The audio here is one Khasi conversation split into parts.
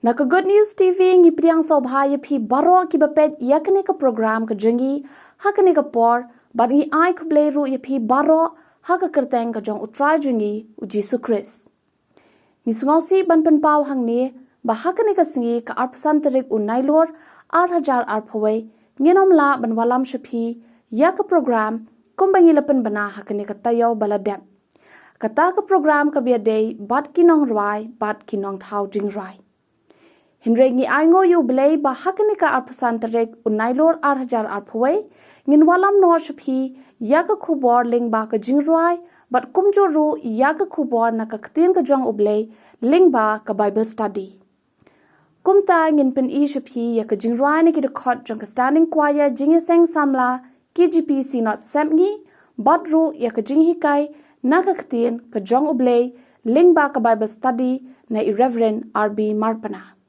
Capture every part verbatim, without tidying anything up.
Na ka Good News T V ngi pdiang sngewbha ïa phi baroh kiba peit ïa kane ka program ka jong ngi ha kane ka por, bad ngi ai khublei ruh ïa phi baroh ha ka kyrteng ka jong U Trai jong ngi U Jisu Khrist. Ngi sngewsih ban pynpaw hangne ba ha kane ka sngi ka arphew san tarik u Nailur ar hajar arphew wei, ngin ym lah ban wallam sha phi ïa ka program kumba ngi la pynbna ha kane ka taïew ba la dep. Kata ka program ka ba ïadei bad ki nongrwai bad ki nongthaw jingrwai. Hynrei ngi ainguh ïa U Blei ba ha kane ka arphew san tarik u Nailur ar hajar arphew wei, ngin wallam noh sha phi ïa ka khubor lyngba ka jingrwai, bad kumjuh ruh ïa ka khubor na ka ktien ka jong U Blei lyngba ka Bible study. Kumta ngin pyni sha phi ïa ka jingrwai na ki dkhot jong ka Standing Choir Jingïaseng Samla K J P Synod Sepngi, bad ruh ïa ka jinghikai na ka ktien ka jong U Blei lyngba ka Bible study na i Reverend R B Marpna.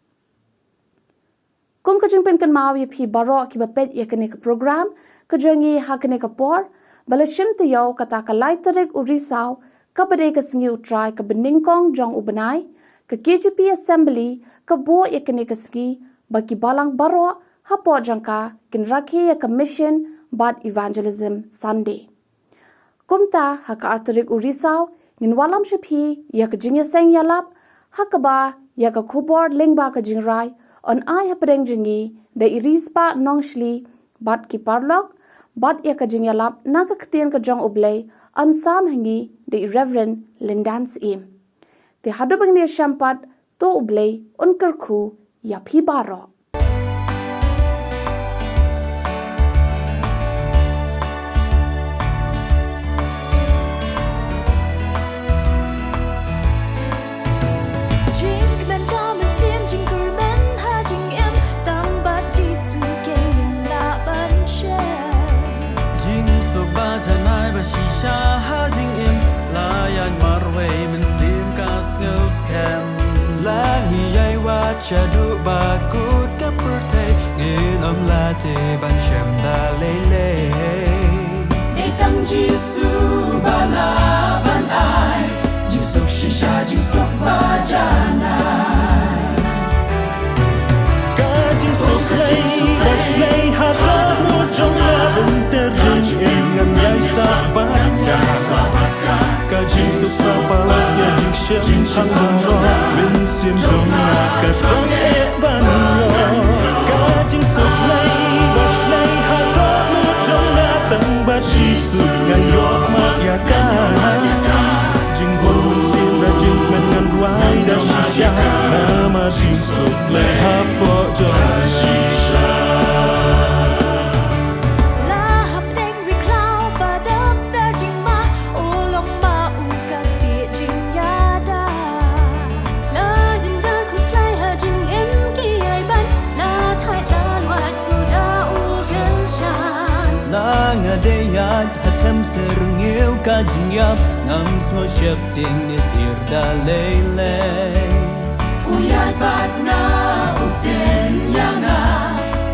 Kum ka jingpynkynmaw ïa phi baroh kiba peit ïa kane ka program ka jong ngi ha kane ka por, ba la shim taïew kata ka lai tarik u Risaw, kaba dei ka sngi U Trai kaba nyngkong jong u bnai, ka K J P Assembly ka buh ïa kane ka sngi ba ki balang baroh hapoh jong ka kin rakhe ïa ka Mission bad Evangelism Sunday. Kumta ha ka ar tarik u Risaw ngin wallam sha phi ïa ka jingïaseng ïalap, ha kaba ïa ka khubor lyngba ka jingrwai yn ai hapdeng jong ngi da i Rispah Nongshli bad ki paralok, bad ïa ka jingïalap na ka ktien ka jong U Blei yn sam ha ngi da i Reverend Lindan Syiem. Te haduh ba ngin ïashem pat, to U Blei un kyrkhu ïa phi baroh. Jingkmen ka mynsiem, jingkyrmen ha jingim, tang bad Jisu kin ngin lah ban shem. Jingsuk ba janai ba shisha ha jingim, la ïaid marwei mynsiem ka sngewskhem. La ngi ïai wad shaduh ba kut ka pyrthei, ngin ym lah te ban shem da lei lei. Dei tang Jisu ba lah ban ai jingsuk shisha, jingsuk ba janai. Ka jingsuk Blei ba shlei ha ka dohnud jong nga, lynter jingim ngan ïai sah bad ka. Ka jingsuk ba palat ïa jingshit jingtang jong nga, mynsiem jong nga ka thrang eh ban ïoh. Ka jingsuk Blei ba shlei ha ka dohnud jong nga, tang bad Jisu ngan ïoh mad ïa ka. Jingbun mynsiem da jingkmen ngan duwai da shisha, namar jingsuk Blei hapoh jong nga. La hapdeng ri khlaw ba dap da jingma, u long ma u ka stieh jingïada. La jynjar khuslai ha jingim ki ïai ban, la thait la lwait u da u kyrshan. La nga dei ïaid ha them syrngiew ka jingïap, ngam sngew sheptieng ne syier da lei lei. U ïaid bad nga, u ktien ïa nga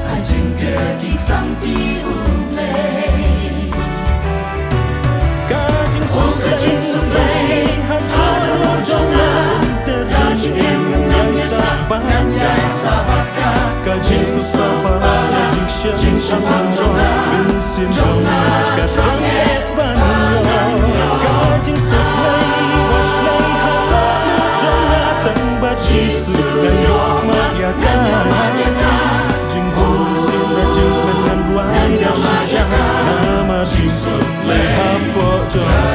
ha jingker ki sangti U Blei. Ka jingsuk Blei ha ka dohnud jong nga, lynter jingim ngan ïai sah bad ka. Ka jingsuk ba palat ïa jingshit jingtang jong nga, mynsiem jong nga ka thrang eh ban ïoh. Ka jingsuk Blei ba shlei ha ka dohnud jong nga, tang bad Jisu ngan ïoh mad ïa ka. Jingbun mynsiem da jingkmen ngan duwai da shisha, namar jingsuk Blei hapoh jong nga.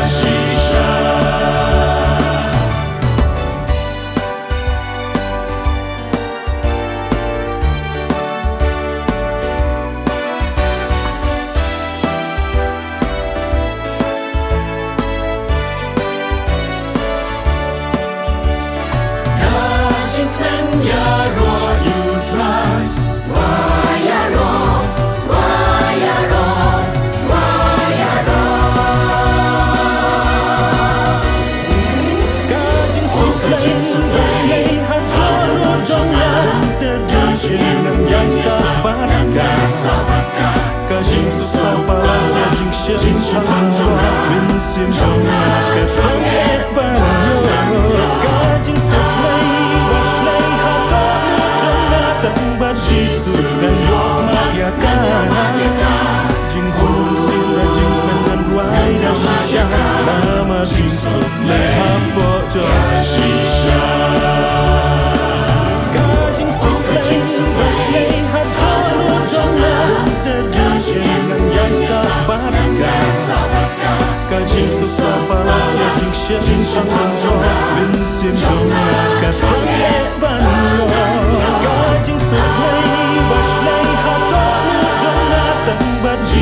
Ka jingsuk Blei ba shlei ha ka dohnud jong nga, lynter jingim ngan ïai sah bad ka. Ka jingsuk ba palat ïa jingshit jingtang jong nga, mynsiem jong nga ka thrang eh ban ïoh. Ka jingsuk Blei ba shlei ha ka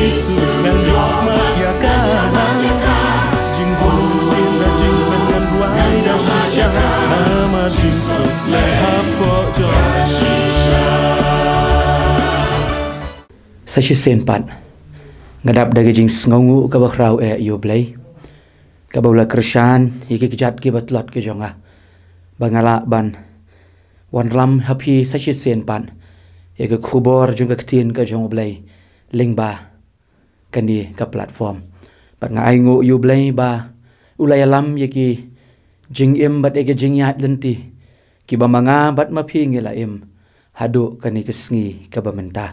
Jisu ngan ïoh mat ïa ka. Jingpynshitom da jingpynduwai da shisha. Namar jingsuk leh hapoh jong shisha. Sa shisien pat nga dap da ka jingsngewnguh kaba khraw eh ïa U Blei, kaba u la kyrshan ïa ki kjat kiba tlot ki jong nga ba nga lah ban wanlam ha phi sa shisien pat ïa ka khubor jong ka ktien ka jong U Blei lyngba kane ka platform. Bad nga ainguh ïa U Blei ba u la ïalam ïa ki jingim bad ïa ki jingïaid lynti kiba ma nga bad ma phi ngi la im haduh kane ka sngi kaba mynta.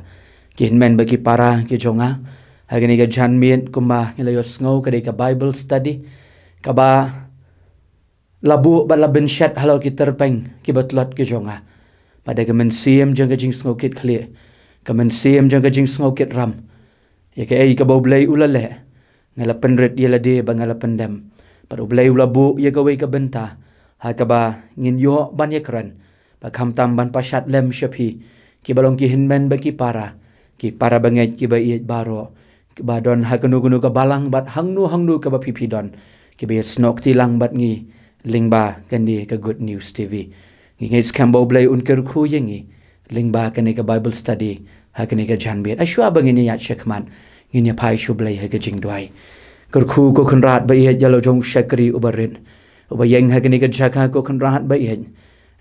Ki hynmen bad ki para ki jong nga, ha kane ka janmiet kumba ngi la ïohsngew ka dei ka Bible study kaba la buh bad la bynshet halor ki tyrpeng kiba tlot ki jong nga. Bad da ka mynsiem jong ka jingsngewkit khlieh, ka mynsiem jong ka jingsngewkit ram ïa kaei kaba U Blei u la leh, nga la pynrit ïa lade ba nga la pyndem. Bad U Blei u la buh ïa kawei ka bynta ha kaba ngin ïoh ban ïakren, ba khamtam ban pashat lem sha phi kiba long ki hynmen bad ki para, ki para bangeit kiba ïeit baroh, kiba don ha kano kano ka balang bad hangno hangno kaba phi phi don, kiba ïasnoh kti lang bad ngi lyngba kane ka Good News T V. Ngi ngeit skhem ba U Blei un kyrkhu ïa ngi lyngba kane ka Bible study ha kane ka janmiet. Shuwa ba ngin ïaid shakhmat, ngin ïa phai sha U Blei ha ka jingduwai. Kyrkhu ko Kynrad ba ïeit ïa la jong u shakri uba rit uba ïeng ha kane ka jaka, ko Kynrad ba ïeit.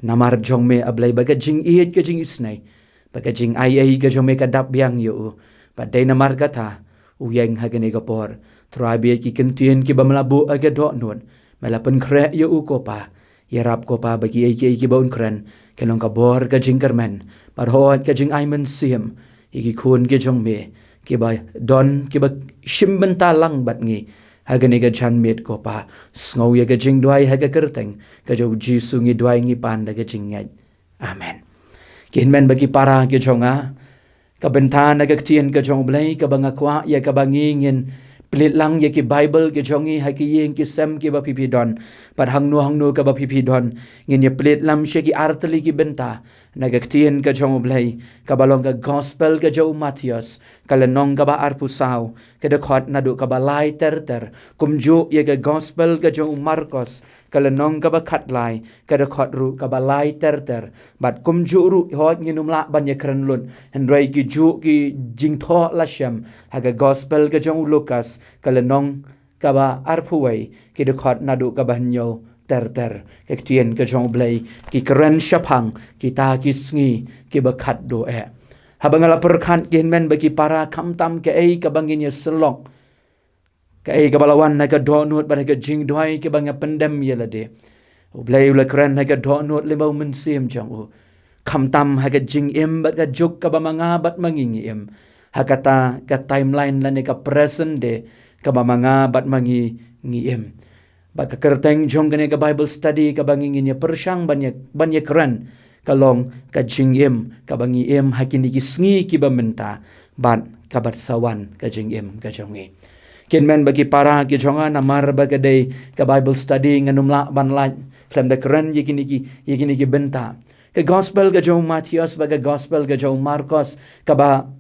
Namar jong me A Blei ba ka jingïeit, ka jingisynei, ba ka jingaiei ka jong me ka dap biang ïa u. Bad dei namar kata u ïeng ha kane ka por. Trai, ba ïa ki ktien kiba me la buh ha ka dohnud, me la pynkhreh ïa u ko Pa. Ïarap ko Pa ba kiei kiei kiba un kren kin long ka bor ka jingkyrmen bad hooid ka jingai mynsiem ïa ki khun ki jong me kiba don, kiba shim bynta lang bad ngi ha kane ka janmiet ko Pa. Sngew ïa ka jingduwai, ha ka kyrteng ka jong U Jisu ngi duwai ngi pan da ka jingngeit. Amen. Ki hynmen bad ki para ki jong nga, ka bynta na ka ktien ka jong U Blei kaba nga kwah ïa kaba ngi ngin plie lang ïa ki Bible ki jong ngi ha ki ïing ki sem kiba phi phi don, bad hangno hangno kaba phi phi don, ngin ïa plie lang sha ki artylli ki bynta na ka ktien ka jong U Blei, kaba long ka Gospel ka jong u Mathaios, ka lynnong kaba arphew saw, ka dkhot naduh kaba lai ter ter. Kumjuh ïa ka Gospel ka jong u Markos, ka lynnong kaba khatlai, ka dkhot ruh kaba lai ter ter. Bad kumjuh ruh, hooid ngin ym lah ban ïakren lut, hynrei ki juh ki jingthoh la shem ha ka Gospel ka jong u Lukas, ka lynnong kaba arphew wei, ki dkhot naduh kaba hynñiew ter ter. Ka ktien ka jong U Blei, ki kren shaphang kita ki sngi kiba khatduh eh. Haba nga la pyrkhat, ki hynmen bad ki para, khamtam kaei kaba ngin ïa sylok, kaei kaba la wan na ka dohnud bad na ka jingduwai kaba nga pyndem ïa lade, U Blei u la kren ha ka dohnud lyngba u Mynsiem jong u. Khamtam ha ka jingim bad ka juk kaba ma nga bad ma ngi ngi im, ha kata ka timeline lane ka present day kaba ma nga bad ma ngi ngi im. Bad ka kyrteng jong kane ka Bible study kaba ngi ngin ïa pyrshang ban ïa, ban ïakren, ka long ka jingim kaba ngi im ha kine ki sngi kiba mynta bad kaba sa wan, ka jingim ka jong ngi. Ki hynmen bad ki para ki jong nga, namar ba ka dei ka Bible study, ngan ym lah ban lait khlem da kren ïa kine ki, ïa kine ki bynta. Ka Gospel ka jong u Mathaios bad ka Gospel ka jong u Markos, kaba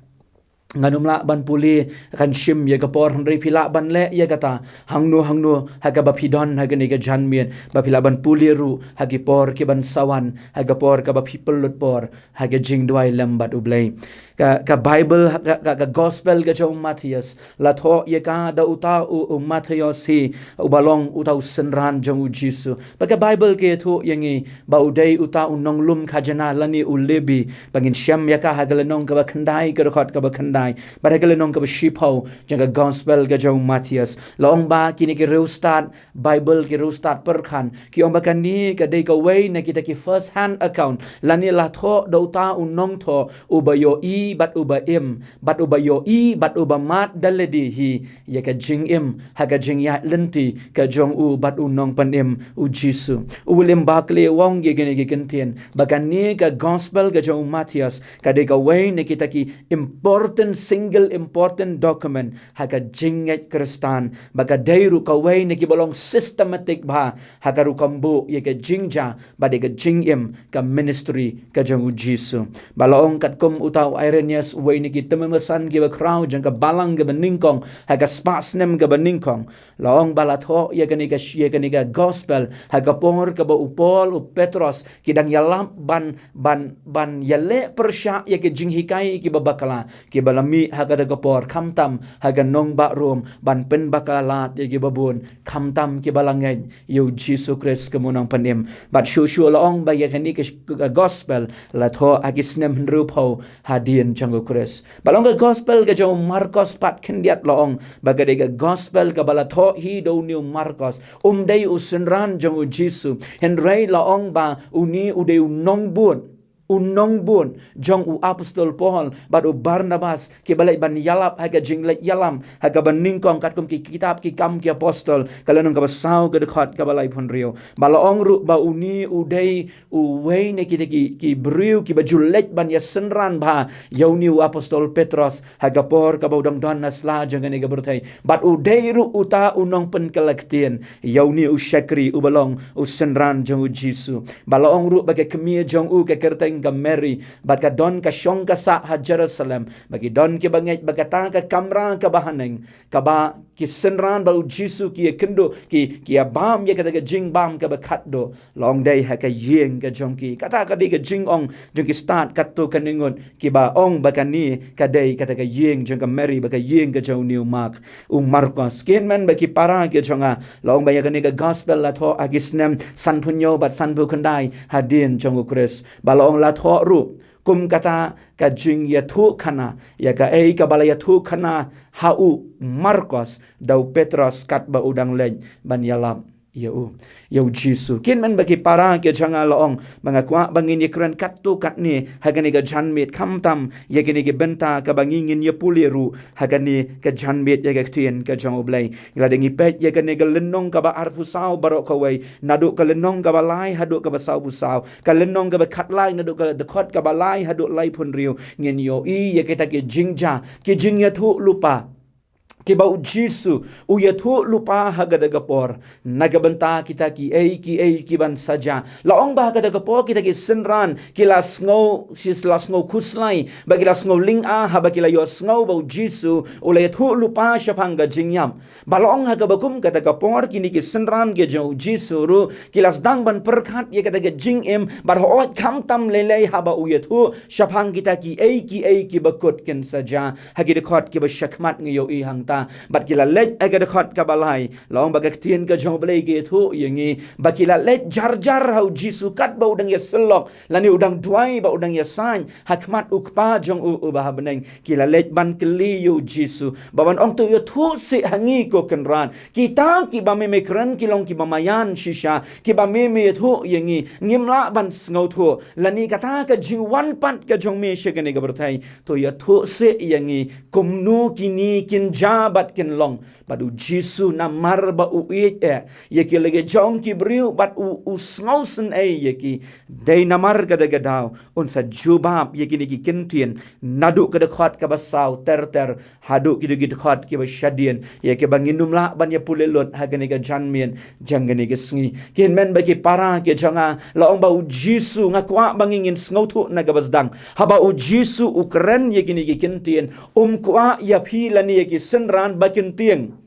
ngan ym lah ban pule, kan shim ïa ka por, hynrei phi lah ban leh ïa kata hangno hangno ha kaba phi don ha kane ka janmiet, ba phi lah ban pule ruh ha ki por kiban sa wan, ha ka por kaba phi pynlut por ha ka jingduwai lem bad U Blei. Ka, ka Bible, ka, ka, ka Gospel ka jong u Mathaios la thoh ïa ka da uta u, u Mathaios hi, uba long uta u synran jong u Jisu. Bad ka Bible ka ïathuh ïa ngi ba u dei uta u nonglum khajna lane u Lebi, ba ngin shem ïa ka ha ka lynnong kaba khyndai, ka dkhot kaba khyndai, bad ha ka lynnong kaba shiphew jong ka Gospel ka jong u Mathaios. La ong ba kine ki riewstad Bible, ki riewstad pyrkhat, ki ong ba kane ka dei kawei na kita ki first hand account, lane la thoh da uta u nongthoh uba ïohi bad uba im, bad uba ïohi bad uba mad da lade hi ïa ka jingim ha ka jingïaid lynti ka jong u bad u Nongpynim u Jisu. U William Barclay u ong ïa kine ki kyntien ba kane ka Gospel ka jong u Mathaios ka dei kawei na kita ki important single important document ha ka jingngeit Khristan, ba ka dei ruh kawei na kiba long systematic bha ha ka rukom buh ïa ka jingjia bad ïa ka jingim ka ministry ka jong u Jisu. Ba la ong katkum uta u Irenaeus, uwei na ki tymmen basan kiba khraw jong ka balang kaba nyngkong ha ka spah snem kaba nyngkong, la ong ba la thoh ïa kane ka, ïa kane ka gospel ha ka por kaba u Paul, u Petros ki dang ïalap ban, ban, ban ïaleh pyrshah ïa ki jinghikai kiba bakla kiba la mih ha kata ka por, khamtam ha ka nongbah Rom, ban pynbakla lad ïa kiba bun, khamtam kiba la ngeit ïa u Jisu Khrist kum u Nongpynim. Bad shuh shuh la ong ba ïa kane ka sh-, ka gospel la thoh ha ki snem hynriewphew hadien jong u Khrist. Bad la ong ka gospel ka jong u Markos pat khyndiat, la ong ba ka dei ka gospel kaba la thoh hi da une u Markos. Um dei u synran jong u Jisu, hynrei la ong ba une u dei u nongbud, u nongbud jong u apostol Paul bad u Barnabas, kiba leit ban ïalap ha ka jingleit ïalam ha kaba nyngkong katkum ki kitab Ki Kam Ki Apostol, ka lynnong kaba saw, ka dkhot kaba laiphew hynriew. Bad la ong ruh ba une u dei uwei na kita ki, ki briew kiba ju leit ban ïasynran bha ïa une u apostol Petros ha ka por kaba u dang don ha sla jong kane ka pyrthei. Bad u dei ruh uta u nongpynkylla ktien ïa une u shakri uba long u synran jong u Jisu. Bad la ong ruh ba ka kmie jong u ka kyrteng ka Mary, bad ka don ka shong ka sah ha Jerusalem, bad ki don kiba ngeit ba kata ka kamra kaba haneng, kaba ki synran bad u Jisu ki ïakynduh, ki, ki ïabam ïa kata ka jingbam kaba khatduh, la ong dei ha ka ïing ka jong ki. Kata ka dei ka jingong jong ki stad katto katne ngut, kiba ong ba kane ka dei kata ka ïing jong ka Mary bad ka ïing ka jong une u Mark, u Markos. Ki hynmen bad ki para ki jong nga, la ong ba ïa kane ka gospel la thoh ha ki snem sanphew hynñiew bad sanphew khyndai hadien jong u Khrist. Bad la ong la thoh ruh kum kata ka jingïathuhkhana ïa kaei kaba la ïathuhkhana ha u Markos da u Petros katba u dang leit ban ïalap ïa u, ïa u Jisu. Ki hynmen bad ki para ki jong nga, la ong ba nga kwah ba ngin ïakren katto katne ha kane ka janmiet, khamtam ïa kane ka bynta kaba ngi ngin ïapule ruh ha kane ka janmiet ïa ka ktien ka jong U Blei. Lada ngi peit ïa kane ka lynnong kaba arphew saw baroh kawei, naduh ka lynnong kaba lai haduh kaba sawphew saw, ka lynnong kaba khatlai naduh ka dkhot kaba lai haduh laiphew hynriew, ngin ïohi ïa kita ki jingjia, ki jingïathuhlypa kiba u Jisu u ïathuhlypa ha kata ka por na ka bynta kita kiei kiei ki ban sa jia. La ong ba ha kata ka por kita ki synran ki la sngew, ki la sngew khuslai bad ki la sngew lynga haba ki la ïohsngew ba u Jisu u la ïathuhlypa shaphang ka jingïap. Bad la ong ha kaba kum kata ka por kine ki synran ki jong u Jisu ruh ki la sdang ban pyrkhat ïa kata ka jingim, bad hooid, khamtam lei lei haba u ïathuh shaphang kita kiei kiei kiba kut kin sa jia. Ha ki dkhot kiba shakhmat ngi ïohi hangta, bad ki la leit, ha ka dkhot kaba lai, la ong ba ka ktien ka jong U Blei ka ïathuh ïa ngi ba ki la leit jar jar ha u Jisu katba u dang ïasyllok lane u dang duwai bad u dang ïasaid ha khmat u Kpa jong u uba ha bneng. Ki la leit ban kylli ïa u Jisu, ba ban ong, to ïathuh seh ha ngi, ko Kynrad, kita kiba me me kren ki long kiba maïan shisha, kiba me me ïathuh ïa ngi, ngim lah ban sngewthuh, lane kata ka jingwan pat ka jong me sha kane ka pyrthei. To ïathuh seh ïa ngi kumno kine kin jia bad kin long. Bad u Jisu namar ba u ïeit eh ïa ki la ki jong ki briew bad u, u sngewsynei ïa ki, dei namar kata ka daw un sa jubab ïa kine ki kyntien naduh ka dkhot kaba saw ter ter haduh kito ki dkhot kiba shadien, ïa kiba ngin ym lah ban ïapule lut ha kane ka janmiet jong kane ka sngi. Ki hynmen bad ki para ki jong nga, la ong ba u Jisu, nga kwah ba ngi ngin sngewthuh na kaba sdang, haba u Jisu u kren ïa kine ki kyntien, um kwah ïa phi lane ïa ki synran ba kin tieng.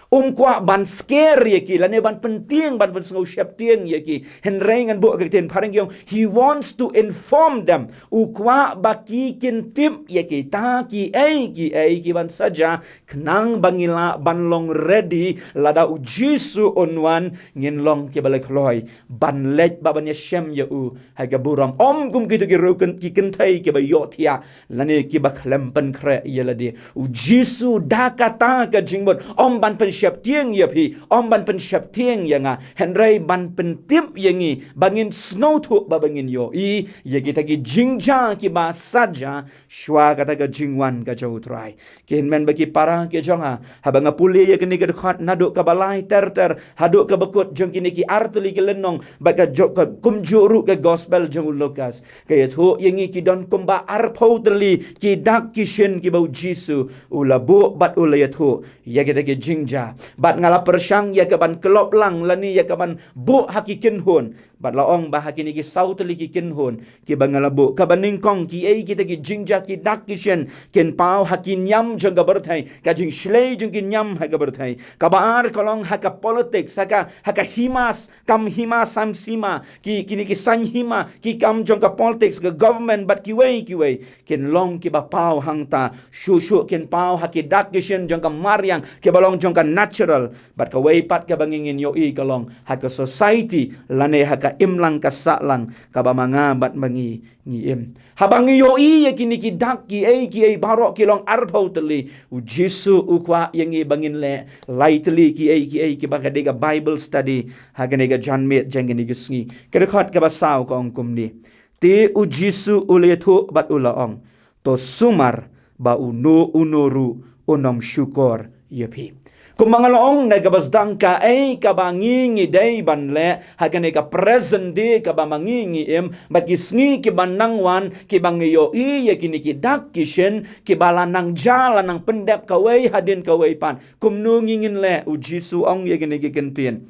Um kwah ban scare ïa ki lane ban pyntieng, ban pynsngew sheptieng ïa ki. Hynrei ngan buh ka ktien phareng, ki ong, he wants to inform them. U kwah ba ki kin tip ïa kita kiei kiei ki ban sa jia, khnang ba ngi lah ban long ready lada u Jisu un wan, ngin long kiba la kloi ban leit bad ban ïashem ïa u ha ka burom, ym kum kito ki riew kyn-, ki kynthei kiba ïohthiah lane kiba khlem pynkhreh ïa lade. U Jisu da kata ka jingmut, ym ban pyn sheptieng ïa phi, ym ban pynsheptieng ïa nga, hynrei ban pyntip ïa ngi ba ngin sngewthuh bad ba ngin ïohi ïa kita ki jingjia kiba satia shuwa kata ka jingwan ka jong U Trai. Ki hynmen bad ki para ki jong nga, haba nga pule ïa kane ka dkhot naduh kaba lai ter ter haduh kaba kut jong kine ki artylli ki lynnong bad ka jong ka kumjuh ruh ka gospel jong u Lukas, ka ïathuh ïa ngi ki don kumba arphew tylli ki dak ki shin kiba U Jisu u la buh bad u la ïathuh ïa kita ki jingjia. Bad nga la pyrshang ïa ka ban klop lang lane ïa ka ban buh ha ki kynhun. Bad la ong ba ha kine ki saw tylli ki kynhun kiba nga la buh, kaba nyngkong, kiei kita ki jingjia ki dak ki shin kin paw ha ki niam jong ka pyrthei, ka jingshlei jong ki niam ha ka pyrthei. Kaba ar ka long ha ka politics, ha ka, ha ka hima, kam hima sam sima, ki, kine ki saiñ hima, ki kam jong ka politics, ka government bad kiwei kiwei. Kin long kiba paw hangta, shuh shuh kin paw ha ki dak ki shin jong ka mariang, kiba long jong ka natural. Bad kawei pat kaba ngi ngin ïohi ka long ha ka society lane ha ka imlang ka sahlang kaba ma nga bad ma ngi ngi im. Haba ngi ïohi ïa kine ki dak kiei kiei baroh ki long arphew tylli, U Jisu u kwah ïa ngi ba ngin leh lai tylli kiei kiei kiba ka dei ka Bible study ha kane ka janmiet jong kane ka sngi. Ka dkhot kaba saw ka ong kumne: Te U Jisu u la ïathuh bad u la ong: To sumar ba uno uno ruh un ym shukor ïa phi. Kumba nga la ong na kaba sdang, kaei kaba ngi ngi dei ban leh ha kane ka present day kaba ma ngi ngi im, bad ki sngi kiba nang wan, kiba ngi ïohi ïa kine ki dak ki shin kiba la nang jia la nang pyndep kawei hadien kawei pat, kumno ngi ngin leh? U Jisu ong ïa kine ki kyntien: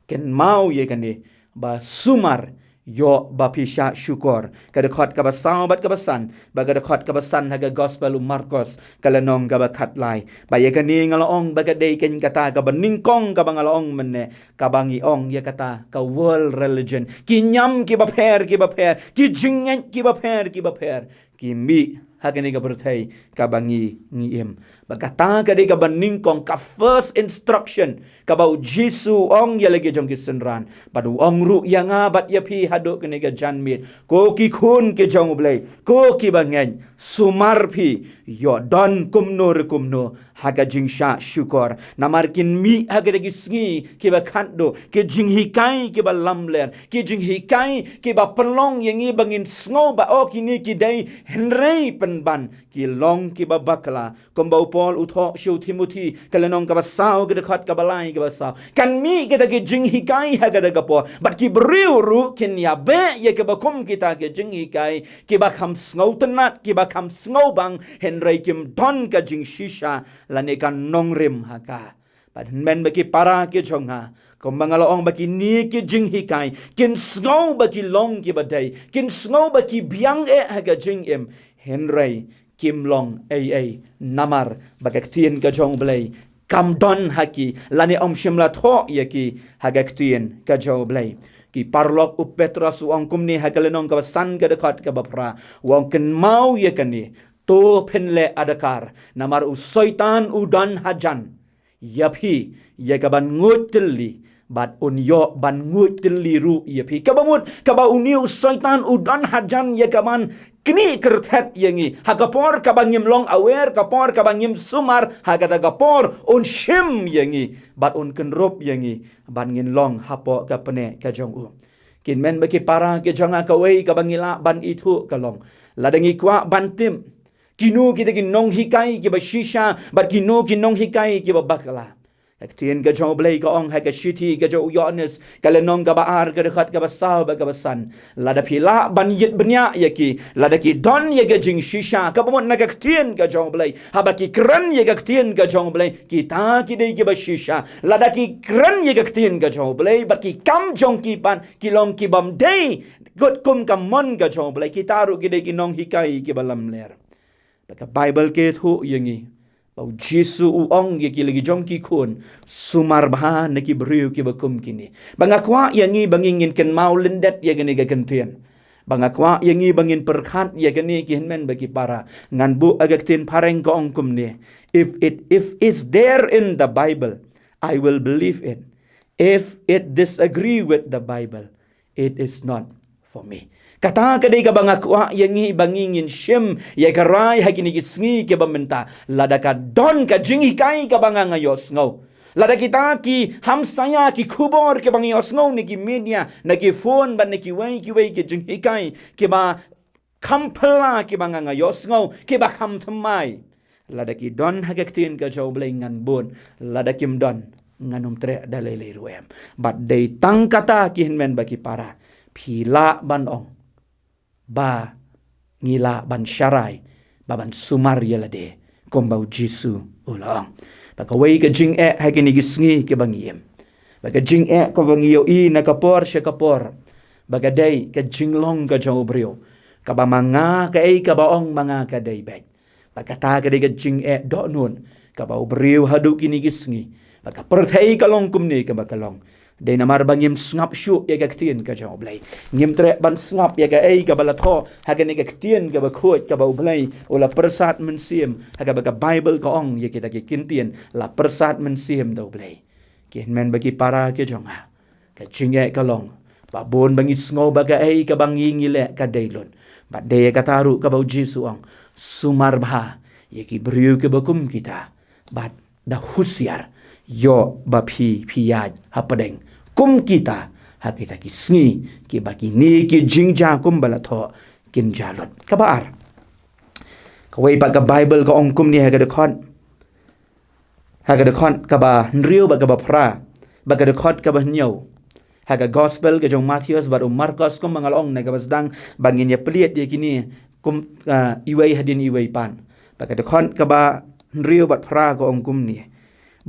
Kynmaw ïa kane, ba sumar, ïoh ba phi shah shukor. Ka dkhot kaba saw bad kaba san, bad ka dkhot kaba san ha ka gospel u Markos, ka lynnong kaba khatlai. Bad ïa kane nga la ong ba ka dei kane kata kaba nyngkong kaba nga la ong mynne, kaba ngi ong ïa kata ka world religion. Ki niam kiba pher kiba pher, ki jingngeit kiba pher kiba pher, ki mih ha kane ka pyrthei kaba ngi ngi im. Bad kata ka dei kaba nyngkong, ka first instruction kaba U Jisu u ong ïa la ki jong ki synran. Bad u ong ruh ïa nga bad ïa phi haduh kane ka janmiet, ko ki khun ki jong U Blei, ko kiba ngeit, sumar phi, ïoh don kumno re kumno ha ka jingshah shukor. Namar kin mih ha kita ki sngi kiba khatduh ki jinghikai kiba lamler, ki jinghikai kiba pynlong ïa ngi ba ngin sngew ba, oh, kine ki dei, hynrei pynban ki long kiba bakla. Kumba u Paul u thoh sha u Timothi, ka lynnong kaba saw, ka dkhot kaba lai kaba saw: Kan mih kita ki jinghikai ha kata ka por, bad ki briew ruh kin ïabeh ïa kiba kum kita ki jinghikai, kiba kham sngewtynnat, kiba kham sngewbang, hynrei kim don ka jingshisha lane ka nongrim ha ka. Bad hynmen bad ki para ki jong nga, kumba nga la ong ba kine ki jinghikai kin sngew ba ki long kiba dei, kin sngew ba ki biang eh ha ka jingim, hynrei kim long ei ei, namar ba ka ktien ka jong U Blei kam don ha ki, lane ym shym la thoh ïa ki ha ka ktien ka jong U Blei. Ki paralok, u Petros u ong kumne ha ka lynnong kaba san, ka dkhot kaba phra, u ong: Kynmaw ïa kane, to phin leh adkar, namar u Soitan u don hajan ïa phi ïa ka ban nguid tylli, bad un ïoh ban nguid tylli ruh ïa phi. Kaba mut, kaba une u Soitan u don hajan ïa ka ban knieh kyrthet ïa ngi ha ka por kaba ngim long aware, ka por kaba ngim sumar, ha kata ka por un shim ïa ngi bad un kynrup ïa ngi, bad ngin long hapoh ka pneh ka jong u. Ki hynmen bad ki para ki jong nga, kawei kaba ngi lah ban ithuh ka long, lada ngi kwah ban tip kino kita ki nonghikai kiba shisha bad kino ki nonghikai kiba bakla, ka ktien ka jong U Blei ka ong ha ka shithi ka jong u Ïoannis, ka lynnong kaba ar, ka dkhot kaba saw bad kaba san: Lada phi lah ban ïit bniah ïa ki, lada ki don ïa ka jingshisha, kaba mut na ka ktien ka jong U Blei, haba ki kren ïa ka ktien ka jong U Blei, kita ki dei kiba shisha. Lada ki kren ïa ka ktien ka jong U Blei bad ki kam jong ki pat ki long kibym dei kut kum ka mon ka jong U Blei, kita ruh ki dei ki nonghikai kiba lamler. Bad ka Baibl ka ïathuh ïa ngi ba U Jisu u ong ïa ki la ki jong ki khun: Sumar bha na ki briew kiba kum kine. Ba nga kwah ïa ngi ba ngi ngin kynmaw lyndet ïa kane ka kyntien. Ba nga kwah ïa ngi ba ngin pyrkhat ïa kane, ki hynmen bad ki para. Ngan buh ha ka ktien phareng, ka ong kumne: If it, if is there in the Bible, I will believe it. If it disagree with the Bible, it is not for me. Kata ka dei kaba nga kwah ïa ngi ba ngi ngin shim ïa ka rai ha kine ki sngi kiba mynta. Lada ka don ka jinghikai kaba nga nga ïohsngew, Lada kita ki hamsaia, ki khubor kiba ngi ïohsngew na ki media, na ki phone bad na kiwei kiwei ki jinghikai kiba kham phylla kiba nga nga ïohsngew, kiba kham thymmai, lada ki don ha ka ktien ka jong U Blei ngan bud, lada kim don ngan ym treh da lei lei ruh em. Bad dei tang kata, ki hynmen bad ki para, phi lah ban ong ba ngi lah ban sharai, ba ban sumar ïa lade, kumba U Jisu u la ong. Ba kawei ka jingeh ha kine ki sngi kiba ngi im, ba ka jingeh kaba ngi ïohi na ka por sha ka por, ba ka dei ka jinglong ka jong u briew, kaba ma nga kaei kaba ong ma nga ka dei beit. Ba kata ka dei ka jingeh dohnud kaba u briew haduh kine ki sngi. Ba ka pyrthei ka long kumne kaba ka long, dei namar ba ngim sngap shuh ïa ka ktien ka jong U Blei. Ngim treh ban sngap ïa kaei kaba la thoh ha kane ka ktien kaba khuid kaba U Blei u la pyrsad mynsiem, ha kaba ka Baibl ka ong ïa kita ki ktien la pyrsad mynsiem da U Blei. Ki hynmen bad ki para ki jong nga, ka jingeh ka long ba bun ba ngi sngew ba kaei kaba ngi ngi leh ka dei lut. Bad dei kata ruh kaba U Jisu u ong, sumar bha ïa ki briew kiba kum kita, bad da husiar, ïoh ba phi phi ïaid hapdeng kum kita ha kita ki sngi kiba kine ki jingjia kumba la thoh kin jia lut. Kaba ar, kawei pat ka Baibl ka ong kumne ha ka dkhot, ha ka dkhot kaba hynriew bad kaba phra, bad ka dkhot kaba hynñiew ha ka Gospel ka jong u Mathaios bad u Markos, kumba nga la ong na kaba sdang, ba ngin ïa plie ïa kine kum, ah, iwei hadien iwei pat. Bad ka dkhot kaba hynriew bad phra ka ong kumne: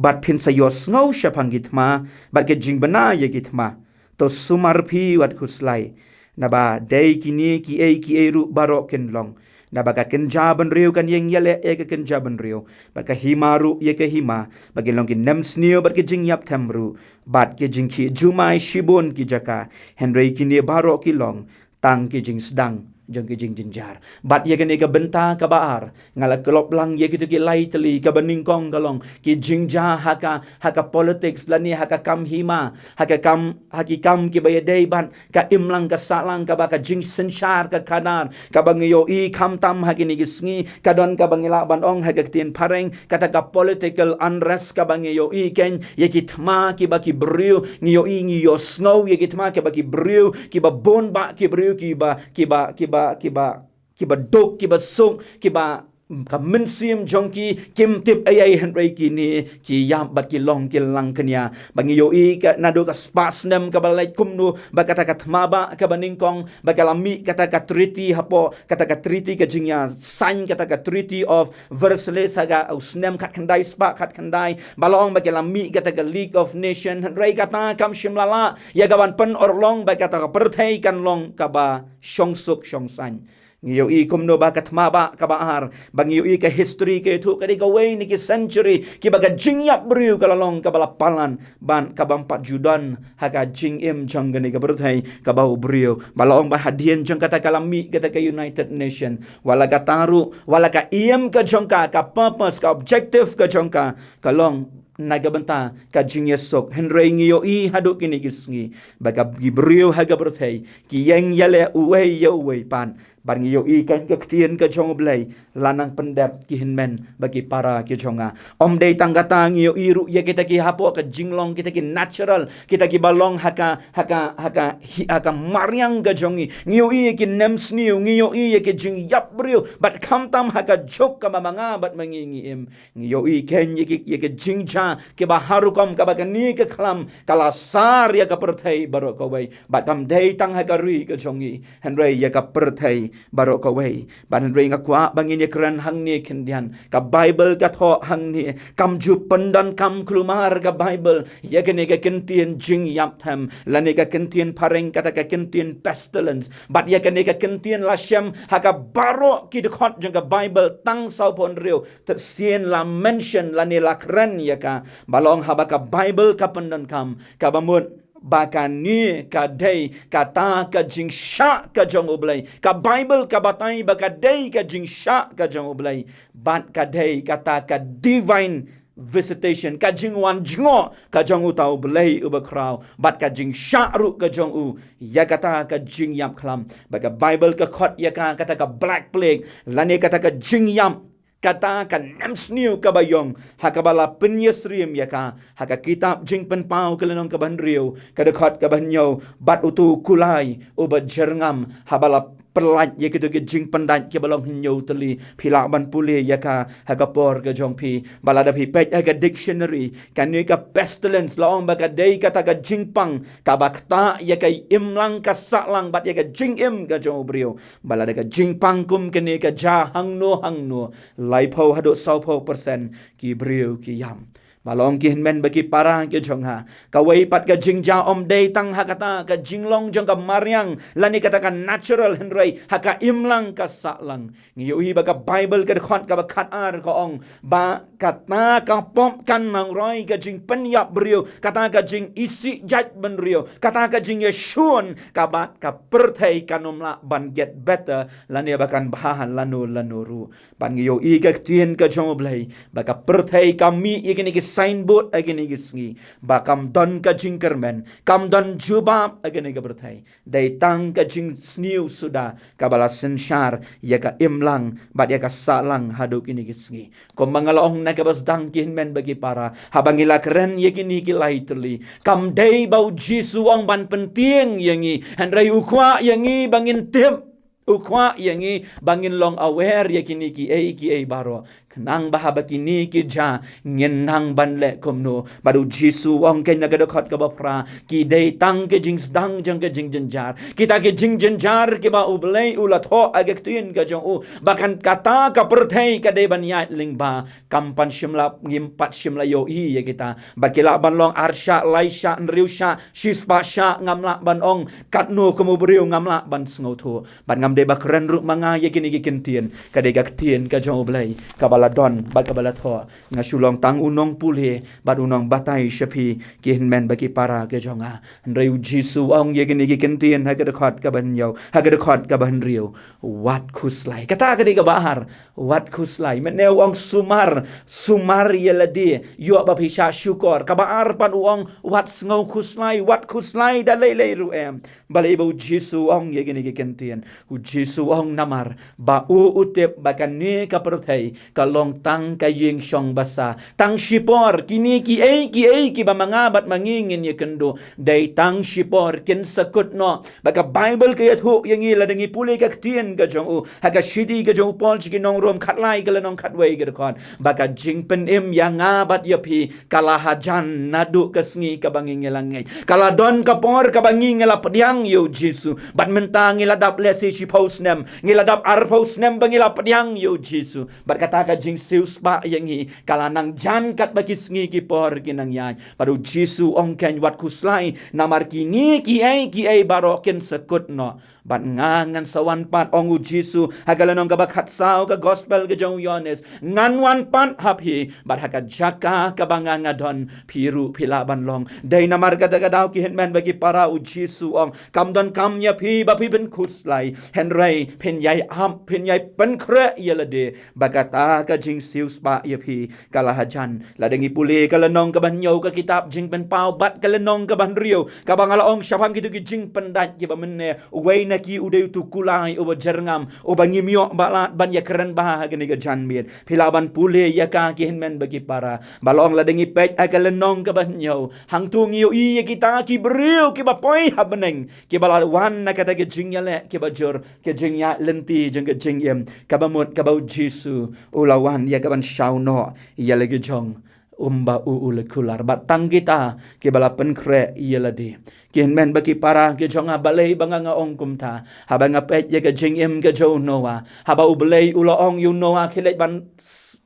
Bad phin sa ïohsngew shaphang ki thma bad ka jingbna ïa ki thma. To sumar phi wat khuslai, naba dei kine kiei kiei ruh baroh kin long. Naba ka kynja bynriew kan ïeng ïaleh ïa ka kynja bynriew, bad ka hima ruh ïa ka hima, ba kin long ki nemsniew bad ki jingïapthem ruh, bad ki jingkhih jumai shibun ki jaka. Hynrei kine baroh ki long tang ki jingsdang jong ki jingjynjar. Bad ïa kane ka bynta kaba ar, nga la klop lang ïa kito ki lai tylli. Kaba nyngkong ka long ki jingjia ha ka, ha ka politics lane ha ka kam hima, ha ka kam, ha ki kam kiba ïadei bad ka imlang ka sahlang, kaba ka jingsynshar ka khadar, kaba ngi ïohi khamtam ha kine ki sngi, ka don kaba ngi lah ban ong ha ka ktien phareng kata ka political unrest kaba ngi ïohi kein, ïa ki thma kiba ki briew ngi ïohi, ngi ïohsngew ïa ki thma kiba ki briew, kiba bun bah ki briew kiba, kiba, kiba, kiba, kiba duk, kiba suk, kiba, mm, ka mynsiem jong ki kim tip ei ei, hynrei kine ki ïap bad ki long ki langkñia. Ba ngi ïohi ka naduh ka spah snem kaba la leit kumno, ba kata ka thma bah kaba nyngkong ba ka la mih kata ka treaty hapoh, kata ka treaty ka jingïasain, kata ka Treaty of Versailles ha ka u snem khatkhyndai spah khatkhyndai. Ba long ba ka la mih kata ka League of Nation, hynrei kata kam shym la lah ïa ka ban pynurlong ba kata ka pyrthei kan long kaba shongsuk shongsaiñ. Ngi ïohi kumno ba ka thma bah kaba ar, ba ngi ïohi ka history ka ïathuh ka dei kawei na ki century kiba ka jingïap briew ka la long kaba la palat, ban kaba ym pat ju don ha ka jingim jong kane ka pyrthei kaba u briew. Ba la ong ba hadien jong kata ka la mih kata ka United Nation. Wat la kata ruh, wat la ka aim ka jong ka, ka purpose, ka objective ka jong ka, ka long na ka bynta ka jingïasuk. Hynrei ngi ïohi haduh kine ki sngi ba ka, ki briew ha ka pyrthei ki ïeng ïaleh uwei ïa uwei pat. Bad ngi ïohi kein ka ktien ka jong U Blei la nang pyndep, ki hynmen bad ki para ki jong nga. Ym dei tang kata, ngi ïohi ruh ïa kita ki hapoh ka jinglong, kita ki natural, kita kiba long ha ka, ha ka, ha ka hi-, ha ka mariang ka jong ngi. Ngi ïohi ïa ki nemsniew, ngi ïohi ïa ki jingïap briew, bad khamtam ha ka juk kaba ma nga bad ma ngi ngi im. Ngi ïohi kein ïa ki, ïa ki jingjia kiba har rukom, kaba kane ka khlam ka la sar ïa ka pyrthei baroh kawei. Bad kam dei tang ha ka ri ka jong ngi, hynrei ïa ka pyrthei baroh kawei. Bad hynrei nga kwah ba ngin ïakren hangne khyndiat. Ka Baibl ka thoh hangne, kam ju pyndonkam kulmar ka Baibl ïa kane ka kyntien jingïapthem, lane ka kyntien phareng kata ka kyntien pestilence. Bad ïa kane ka kyntien la shem ha ka baroh ki dkhot jong ka Baibl tang sawphew hynriew. Te sien la mention lane la kren ïa ka, ba long haba ka Baibl ka pyndonkam, kaba mut ba kane ka dei kata ka jingshah ka jong U Blei. Ka Baibl ka batai ba ka dei ka jingshah ka jong U Blei. Bad ka dei kata ka divine visitation, ka jingwan jngoh ka jong uta U Blei uba khraw, bad ka jingshah ruh ka jong u ïa kata ka jingïap khlam. Ba ka Baibl ka khot ïa ka kata ka black plague, lane kata ka jingïap kata ka nemsniew kaba ïong ha kaba la pynïasyriem ïa ka ha ka kitab Jingpynpaw ka lynnong kaba hynriew, ka dkhot kaba hynñiew: Bad uto u kulai uba jyrngam, haba la pyllait ïa kito ki jingpyndait kiba long hynñiew tylli, phi lah ban pule ïa ka ha ka por ka jong phi. Ba lada phi peit ha ka dictionary, kane ka pestilence la ong ba ka dei kata ka jingpang kaba ktah ïa ka imlang ka sahlang bad ïa ka jingim ka jong u briew. Ba lada ka jingpang kum kane ka jia hangno hangno, laiphew haduh sawphew percent ki briew ki ïam. Ba long ki hynmen bad ki para ki jong nga, kawei pat ka jingjia ym dei tang ha kata ka jinglong jong ka mariang lane kata ka natural, hynrei ha ka imlang ka sahlang. Ngi ïohi ba ka Bible ka dkhot kaba khatar ka ong ba kata ka pop kan nang roi ka jingpynïap briew, kata ka jingisih jait bynriew, kata ka jingïashun, kaba ka pyrthei kan ym lah ban get better lane ba kan bha lano lano ruh. Bad ngi ïohi ka ktien ka jong U Blei ba ka pyrthei ka mih ïa kine ki signboard ha kine ki sngi, ba kam don ka jingkyrmen, kam don jubab ha kine ki pyrthei. Dei tang ka jingsniew suda kaba la synshar ïa ka imlang bad ïa ka sahlang haduh kine ki sngi. Kumba nga la ong na kaba sdang, ki hynmen bad ki para, haba ngi la kren ïa kine ki lai tylli, kam dei ba U Jisu u ong ban pyntieng ïa ngi, hynrei u kwah ïa ngi ba ngin tip, u kwah ïa ngi ba ngin long aware ïa kine kiei kiei baroh, khnang ba haba kine ki jia ngin nang ban leh kumno. Bad U Jisu u ong kein na ka dkhot kaba phra, ki dei tang ki jingsdang jong ki jingjynjar, kita ki jingjynjar kiba U Blei u la thoh ha ka ktien ka jong u ba kan kata ka pyrthei ka dei ban ïaid lyngba. Kam pat shym la, ngim pat shym la ïohi ïa kita. Bad ki lah ban long ar shah, lai shah, hynriew shah, shispah shah, ngam lah ban ong katno kum u briew, ngam lah ban sngewthuh. Bad ngam dei ba kren ruh ma nga ïa kine ki ktien, ka dei ka ktien ka jong U Blei kaba la don bad kaba la thoh. Nga shu long tang u nongpule bad u nongbatai sha phi, ki hynmen bad ki para ki jong nga. Hynrei U Jisu u ong ïa kine ki ktien ha ka dkhot kaba hynñiew, ha ka dkhot kaba hynriew: Wat khuslai. Kata ka dei kaba ar. Wat khuslai. Mynne u ong sumar, sumar ïa lade, ïoh ba phi shah shukor. Kaba ar pat u ong wat sngew khuslai, wat khuslai da lei lei ruh em. Balei ba U Jisu u ong ïa kine ki ktien? U Jisu u ong namar ba u u tip ba kane ka pyrthei ka long tang ka ïing shong basa. Tang shipor, kine kiei kiei kiba ma nga bad ma ngi ngin ïakynduh, dei tang shipor, kin sa kut noh. Ba ka Bible ka ïathuh ïa ngi, lada ngi pule ka ktien ka jong u ha ka shithi ka jong u Paul sha ki nong Rom, khatlai ka lynnong khatwei ka dkhot, ba ka jingpynim ïa nga bad ïa phi ka la hajan naduh ka sngi kaba ngi ngi la ngeit. Ka la don ka por kaba ngi ngi la pdiang ïa U Jisu. Bad mynta ngi la dap lehse shiphew snem, ngi la dap arphew snem ba ngi la pdiang ïa U Jisu. Bad kata ka jingsiewspah ïa ngi ka la nang jan katba ki sngi ki por ki nang ïaid. Bad U Jisu u ong kein wat khuslai, namar kine kiei kiei baroh kin sa kut noh. Bad nga ngan sa wan pat, ong U Jisu ha ka lynnong kaba khatsaw ka gospel ka jong u Ïoannis, ngan wan pat ha phi, bad ha ka jaka kaba nga nga don, phi ruh phi lah ban long. Dei namar kata ka daw, ki hynmen bad ki para, U Jisu u ong kam donkam ïa phi ba phi phin khuslai, hynrei phin ïai ap, phin ïai pynkhreh ïa lade. Ba kata ka jingsiewspah ïa phi ka la hajan. Lada ngi pule ka lynnong kaba hynñiew ka kitab Jingpynpaw bad ka lynnong kaba hynriew, kaba nga la ong shaphang kito ki jingpyndait kiba mynne, uwei na ki u dei uto u kulai uba jyrngam, uba ngim ïoh ba lad ban ïakren bha ha kane ka janmiet. Phi lah ban pule ïa ka, ki hynmen bad ki para. Ba la ong, lada ngi peit ha ka lynnong kaba hynñiew, hangto ngi ïohi ïa kita ki briew kiba poi ha bneng, kiba la wan na kata ka jingïaleh kaba jur, ka jingïaid lynti jong ka jingim, kaba mut kaba U Jisu u la wan ïa kaban shaw noh ïa la ki jong um ba u u la kular. Bad tang kita kiba la pynkhreh ïa lade. Ki hynmen bad ki para ki jong nga, balei ba nga nga ong kumta? Haba nga peit ïa ka jingim ka jong u Noah, haba U Blei u la ong ïa u Noah, khie leit ban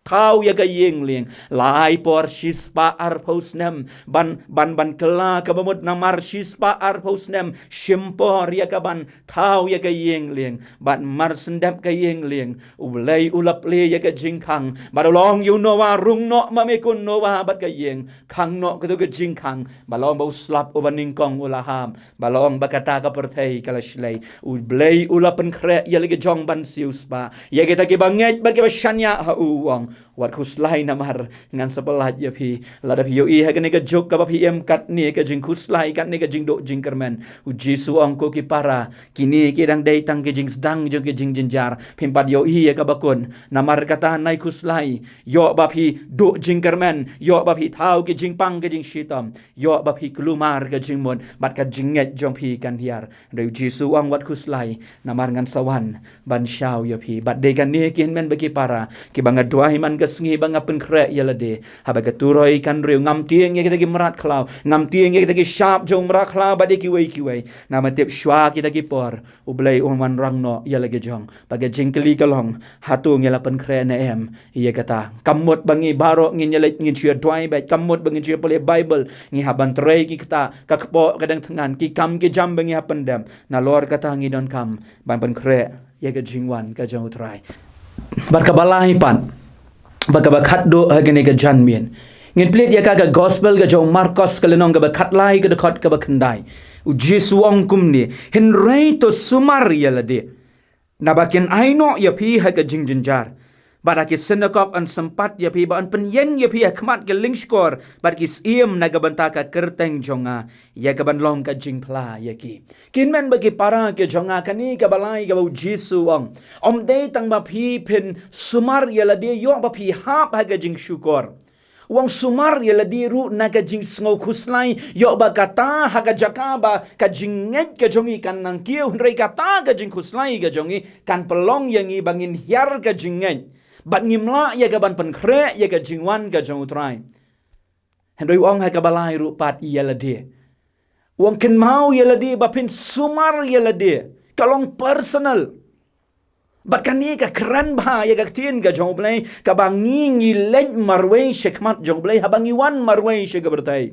thaw ïa ka ïing lieng. Lai por, shispah arphew snem ban, ban, ban kylla, kaba mut namar shispah arphew snem shim por ïa kaban thaw ïa ka ïing lieng. Bad mar shen dep ka ïing lieng, U Blei u la plie ïa ka jingkhang. Bad u la ong ïa u Noah, rung noh ma me khun Noah bad ka ïing. Khang noh kato ka jingkhang. Ba la ong ba u slap uba nyngkong u la hap. Ba la ong ba kata ka pyrthei ka la shlei. U Blei u la pynkhreh ïa la ki jong ban siewspah. Ïa kita kiba ngeit bad kiba shaniah ha u, u ong. Wat khuslai namar ngan sa pyllait ïa phi. Lada phi ïohi ha kane ka juk kaba phi im katne ka jingkhuslai, katne ka jingduh jingkyrmen, U Jisu u ong, ko ki para, kine ki dang dei tang ki jingsdang jong ki jingjynjar. Phim pat ïohi ïa kaba kut. Namar kata nai khuslai. Ïoh ba phi duh jingkyrmen, ïoh ba phi thaw ki jingpang ki jingshitom, ïoh ba phi kulmar ka jingmut, bad ka jingngeit jong phi kan hiar. Hynrei U Jisu u ong, wat khuslai, namar ngan sa wan ban shaw ïa phi. Bad dei kane, ki hynmen bad ki para, kiba nga duwai man ka sngi ba nga pynkhreh ïa lade. Haba ka turoi kan riew, ngam tieng ïa kita ki mrad khlaw, ngam tieng ïa kita ki shap jong mrad khlaw bad ïa kiwei kiwei. Namar tip shwa kita ki por, U Blei un wanrah noh ïa la ki jong. Bad ka jingkylli ka long, hato ngi la pynkhreh ne em ïa kata? Kam mut ba ngi baroh ngin ïaleit, ngin shu ïa duwai beit, kam mut ba ngin shu ïa pule Baibl, ngi hap ban trei ki kata, ka kpoh ka dang thngan, ki kam ki jam ba ngi hap pyndem. Nalor kata ngi donkam ban pynkhreh ïa ka jingwan ka jong U Trai. Bad kaba lai pat, bad kaba khatduh ha kane ka janmiet, ngin plie ïa ka, ka gospel ka jong u Markos, ka lynnong kaba khatlai, ka dkhot kaba khyndai. U Jisu u ong kumne, hynrei to sumar ïa lade, naba kin ai noh ïa phi ha ka jingjynjar. Bad ha ki synagog yn sympat ïa phi, bad yn pynïeng ïa phi ha khmat ki lyngskor bad ki syiem na ka bynta ka kyrteng jong nga, ïa kaban long ka jingphla ïa ki. Ki hynmen bad ki para ki jong nga, kane kaba lai kaba U Jisu u ong, ym dei tang ba phi phin sumar ïa lade, ïoh ba phi hap ha ka jingshukor. U ong sumar ïa lade ruh na ka jingsngew khuslai, ïoh ba kata ha ka jaka ba ka jingngeit ka jong ngi kan nang kiew, hynrei kata ka jingkhuslai ka jong ngi kan pynlong ïa ngi ba ngin hiar ka jingngeit, bad ngim lah ïa kaban pynkhreh ïa ka jingwan ka jong U Trai. Hynrei u ong ha kaba lai ruh pat ïa lade. U ong kynmaw ïa lade, ba phin sumar ïa lade. Ka long personal. Bad kane ka kren bha ïa ka ktien ka jong U Blei, kaba ngi, ngi leit marwei sha khmat jong U Blei, haba ngi wan marwei sha ka pyrthei.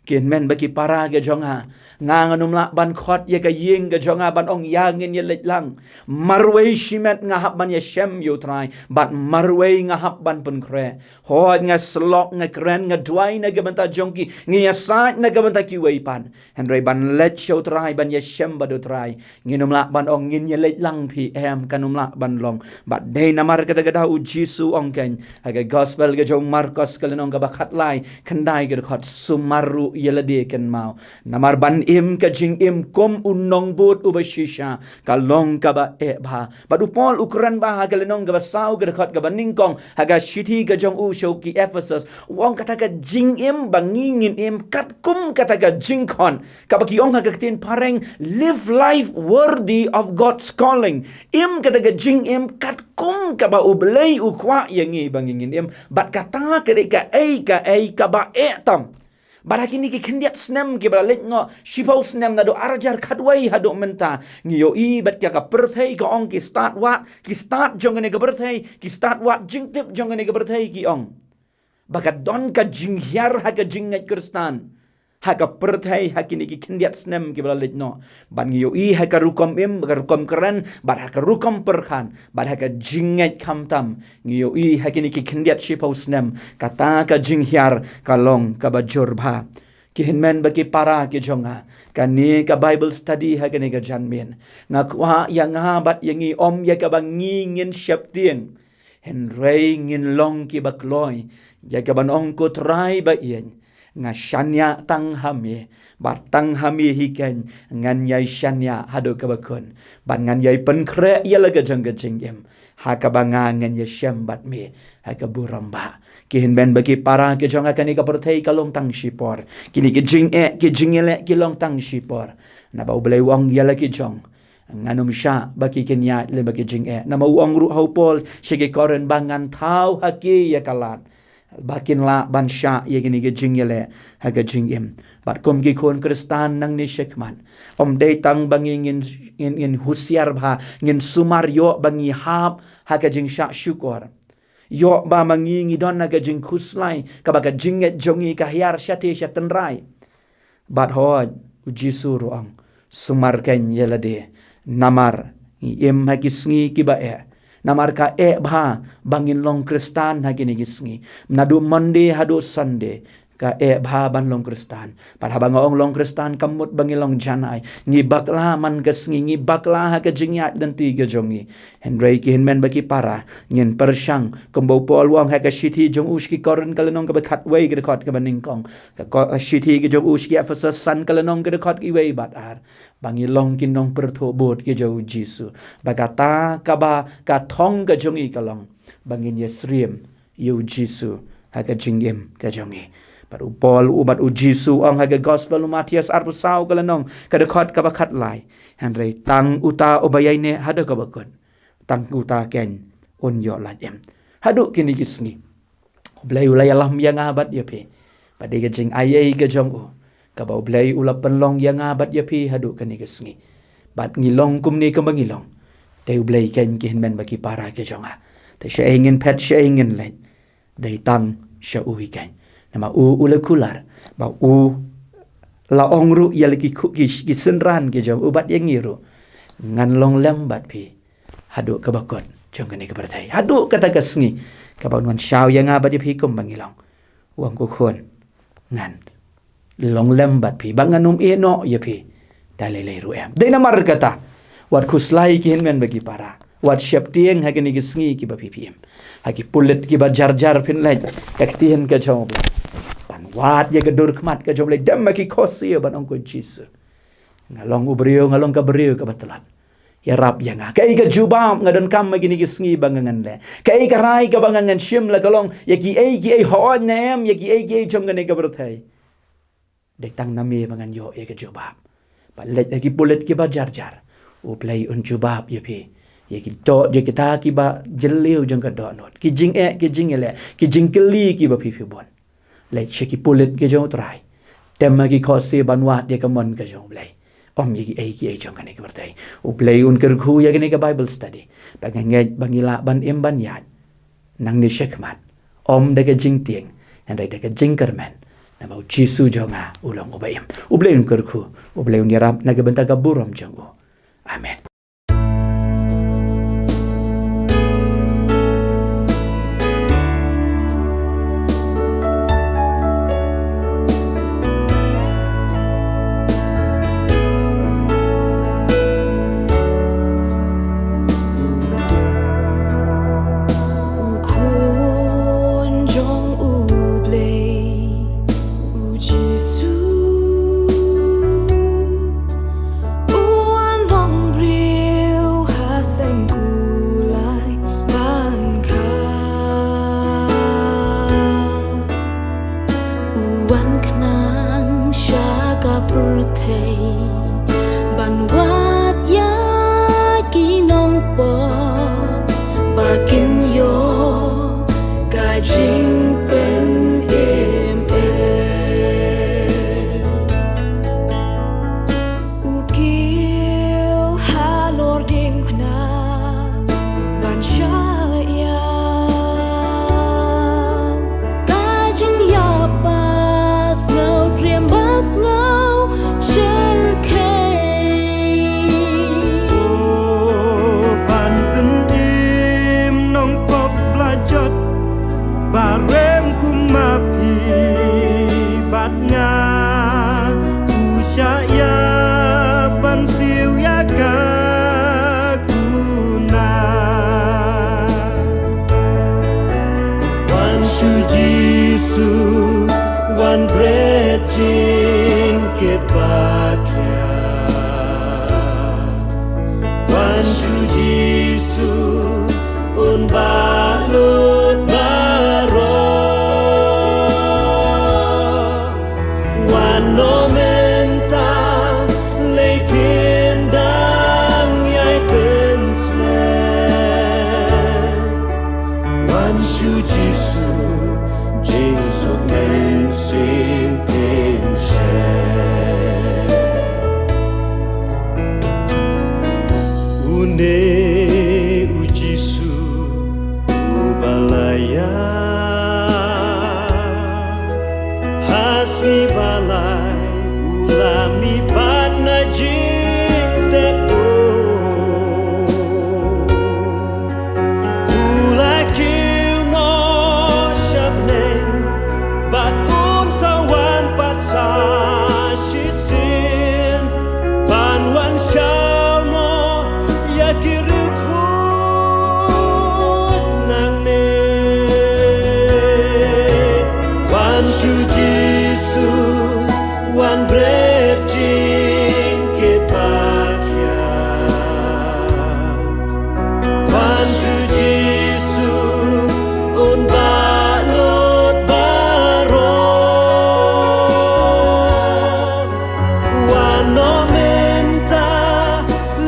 Ki hynmen bad ki para ki jong nga, nga ngan ym lah ban khot ïa ka ïing ka jong nga ban ong ïa ngin ïaleit lang. Marwei shimet nga hap ban ïashem ïa U Trai, bad marwei nga hap ban pynkhreh. Hooid, nga slok, nga kren, nga duwai na ka bynta jong ki, nga ïasaid na ka bynta kiwei pat. Hynrei ban leit sha U Trai, ban ïashem bad U Trai, ngin ym lah ban ong ngin ïaleit lang phi, em, kan ym lah ban long. Bad dei namar kata ka daw U Jisu u ong kein ha ka gospel ka jong u Markos, ka lynnong kaba khatlai, khyndai, ka dkhot, sumar ruh ïa lade kynmaw. Namar ban im ka jingim kum u nongbud uba shisha, ka long kaba eh bha. Bad u Paul u kren bha ha ka lynnong kaba saw, ka dkhot kaba nyngkong, ha ka shithi ka jong u sha ki Ephesus, u ong kata ka jingim ba ngi ngin im katkum kata ka jingkhot, kaba ki ong ha ka ktien phareng, live life worthy of God's calling. Im kata ka jingim katkum kaba U Blei u kwah ïa ngi ba ngi ngin im. Bad kata ka dei kaei kaei kaba eh tam. Bad ha kine ki khyndiat snem kiba la leit noh, shiphew snem, naduh ar hajar khatwei haduh mynta, ngi ïohi bad ka, ka pyrthei ka ong, ki stad wad, ki stad jong kane ka pyrthei, ki stad wad jingtip jong kane ka pyrthei ki ong ba ka don ka jinghiar ha ka jingngeit Khristan ha ka pyrthei ha kine ki khyndiat snem kiba la leit noh. Bad ngi ïohi ha ka rukom im, ka rukom kren, bad ha ka rukom pyrkhat, bad ha ka jingngeit khamtam, ngi ïohi ha kine ki khyndiat shiphew snem, kata ka jinghiar ka long kaba jur bha. Ki hynmen bad ki para ki jong nga, kane ka Bible study ha kane ka janmiet, nga kwah ïa nga bad ïa ngi, ym ïa kaba ngi ngin sheptieng, hynrei ngin long kiba kloi ïa kaban ong, ko Trai ba ïeit, nga shaniah tang ha me, bad tang ha me hi kein ngan ïai shaniah haduh kaba kut, bad ngan ïai pynkhreh ïa la ka jong ka jingim, ha kaba nga ngan ïashem bad me ha ka burom bah. Ki hynmen bad ki para ki jong nga, kane ka pyrthei ka long tang shipor. Kine ki jingeh, ki jingïaleh ki long tang shipor. Naba U Blei u ong ïa la ki jong, ngan ym shah ba ki kin ïaid lem bad ki jingeh. Namar u ong ruh ha u Paul sha ki Korinth ba ngan thaw ha ki ïa ka lad, ba kin lah ban shah ïa kine ki jingïaleh ha ka jingim. Bad kum ki khun Khristan nangne shakhmat, ym dei tang ba ngi ngin, ngin, ngin husiar bha, ngin sumar, ïoh ba ngi hap ha ka jingshah shukor, ïoh ba ma ngi ngi don ha ka jingkhuslai, kaba ka jingngeit jong ngi ka hiar shatei sha tynrai. Bad hooid, U Jisu ruh u ong, sumar kein ïa lade, namar ngi im ha ki sngi kiba eh. Namar ka eh bha ba ngin long Khristan ha kine ki sngi. Naduh Monday haduh Sunday, ka eh bha ban long Khristan. Bad haba nga ong long Khristan kam mut ba ngi long janai. Ngi bakla man ka sngi, ngi bakla ha ka jingïaid lynti ka jong ngi. Hynrei ki hynmen bad ki para, ngin pyrshang kumba u Paul u ong ha ka shithi jong u sha ki Korinth ka lynnong kaba khatwei ka dkhot kaba nyngkong. Ka ko-, ka shithi ka jong u sha ki Ephesus san ka lynnong ka dkhot kawei bad ar. Ba ngi long ki nongpyrthuh bud ki jong u Jisu. Ba kata kaba ka thong ka jong ngi ka long ba ngin ïasyriem ïa u Jisu ha ka jingim ka jong ngi. Bad u Paul u, bad u Jisu u ong ha ka gospel u Mathaios arphew saw ka lynnong ka dkhot kaba khatlai. Hynrei tang uta uba ïaineh haduh kaba kut, tang uta keiñ un ïoh lait im. Haduh kine ki sngi U Blei u la ïalam ïa nga bad ïa phi. Bad dei ka jingaiei ka jong u kaba U Blei u la pynlong ïa nga bad ïa phi haduh kane ka sngi. Bad ngi long kumne kumba ngi long, dei U Blei keiñ ki hynmen bad ki para ki jong nga. Te shaei ngin phet, shaei ngin leit, dei tang sha u hi keiñ. Namar u, u la kular, ba u la ong ruh ïa la ki khu-, ki, ki synran ki jong u bad ïa ngi ruh, ngan long lem bad phi haduh kaba kut jong kane ka pyrthei. Haduh kata ka sngi kaba un wan shaw ïa nga bad ïa phi kumba ngi long. U ong, ko khun, ngan long lem bad phi, ba ngan ym ïehnoh ïa phi da lei lei ruh em. Dei namar kata, wat khuslai ki hynmen bad ki para, wat sheptieng ha kine ki sngi kiba phi phi im. Ha ki pulit kiba jar jar phin leit, ka ktien ka jong U Blei. Ban wad ïa ka dur khmat ka jong U Blei, dem ha ki khohsiew ban ong, ko Jisu, nga long u briew, nga long ka briew kaba tlot. Ïarap ïa nga. Kaei ka jubab nga donkam ha kine ki sngi ba nga ngan leh? Kaei ka rai kaba nga ngan shim, la ka long ïa kiei kiei hooid ne em ïa kiei kiei jong kane ka pyrthei? Dei tang na me ba ngan ïoh ïa ka jubab. Bad leit ha ki pulit kiba jar jar, U Blei un jubab ïa phi ïa ki doh, ïa kita kiba jylliew jong ka dohnud, ki jingeh, ki jingïaleh, ki jingkylli kiba phi phi bun. Leit sha ki pulit ki jong U Trai. Dem ha ki khohsiew ban wad ïa ka mon ka jong U Blei. Ym ïa kiei kiei jong kane ka pyrthei. U Blei un kyrkhu ïa kane ka Bible study, ba nga ngeit ba ngi lah ban im ban ïaid nangne shakhmat, ym da ka jingtieng, hynrei da ka jingkyrmen, namar U Jisu jong nga u long uba im. U Blei un kyrkhu, U Blei un ïarap na ka bynta ka burom jong u. Amen. U Khun jong U Blei, U Jisu, u wan long briew ha seng kulai ban kha. U wan khnang sha ka pyrthei ban wad ïa ki nongpop ba kin ïoh ka jingpynim. U kiew halor diengphna ban shah ïa ka jingïap ba sngewtriem ba sngewshyrkhei. O ban pynim nongpop blajot, ba rem kum ma phi bad nga, u shah ïap ban siew ïa ka kuna. Wan shu Jisu, wan bret jingkit ba khia. Wan shu Jisu, un ba lut baroh. Wan noh mynta, lei phin dang ïai pynsleh. Wan shu Jisu, jingsuk mynsiem phin sheh. Une U Jisu uba la ïaid ha sngi ba lai, u la mih pat na jingtep. U la kiew noh sha bneng bad un sa Wan shu Jisu, wan bret jingkit ba khia. Wan shu Jisu, un bah lut baroh. Wan noh mynta,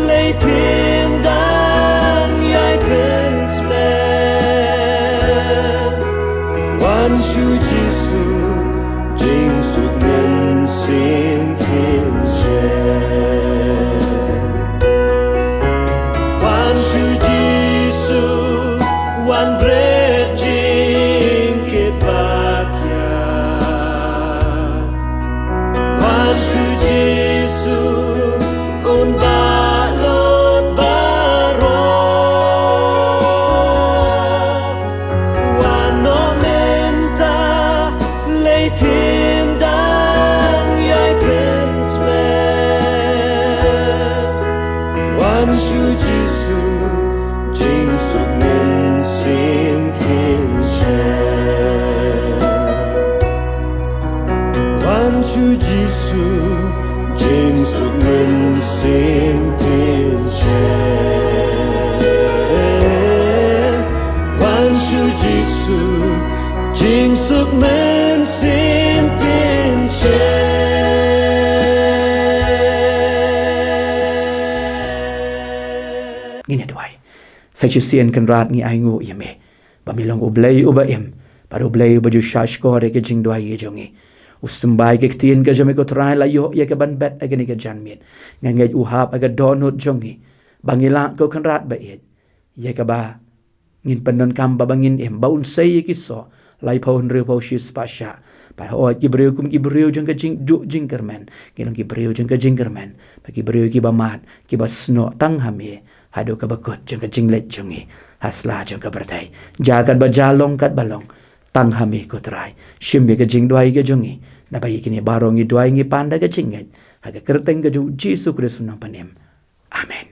lei phin dang ïai pynslem. Wan shu Jisu, jingsuk mynsiem phin shem. Wan shu Jisu, wan bret jingkit ba khia. Wan shu Jisu, un bah lut baroh. Wan noh mynta, lei phin dang ïai pynslem. Wan shu Jisu, jingsuk mynsiem phin shem. Wan shu Jisu, jingsuk mynsiem phin shem. Wan shu Jisu, jingsuk mynsiem phin shem. Ngin ïa duwai. Sa shisien Kynrad ngi ainguh ïa me ba me long U Blei uba im bad U Blei uba ju shahshkor ïa ka jingduwai ka jong ngi. U symbai ka ktien ka jong me ko Trai la ïoh ïa ka ban bet ha kane ka janmiet. Nga ngeit u hap ha ka dohnud jong ngi ba ngi lah ko Kynrad ba ïeit ïa kaba ngin pyndonkam ba ba ngin im ba un sei ïa ki soh laiphew hynriewphew shispah shah. Bad hooid ki briew kum ki briew jong ka jingduh jingkyrmen ki long ki briew jong ka jingkyrmen bad ki briew kiba mad kiba snoh tang ha me haduh kaba kut jong ka jingleit jong ngi ha sla jong ka pyrthei. Jia katba jia long katba long tang ha me ko Trai. Shim ïa ka jingduwai ka jong ngi naba ïa kine baroh ngi duwai ngi pan da ka jingngeit ha ka kyrteng ka jong U Jisu Khrist U Nongpynim. Amen.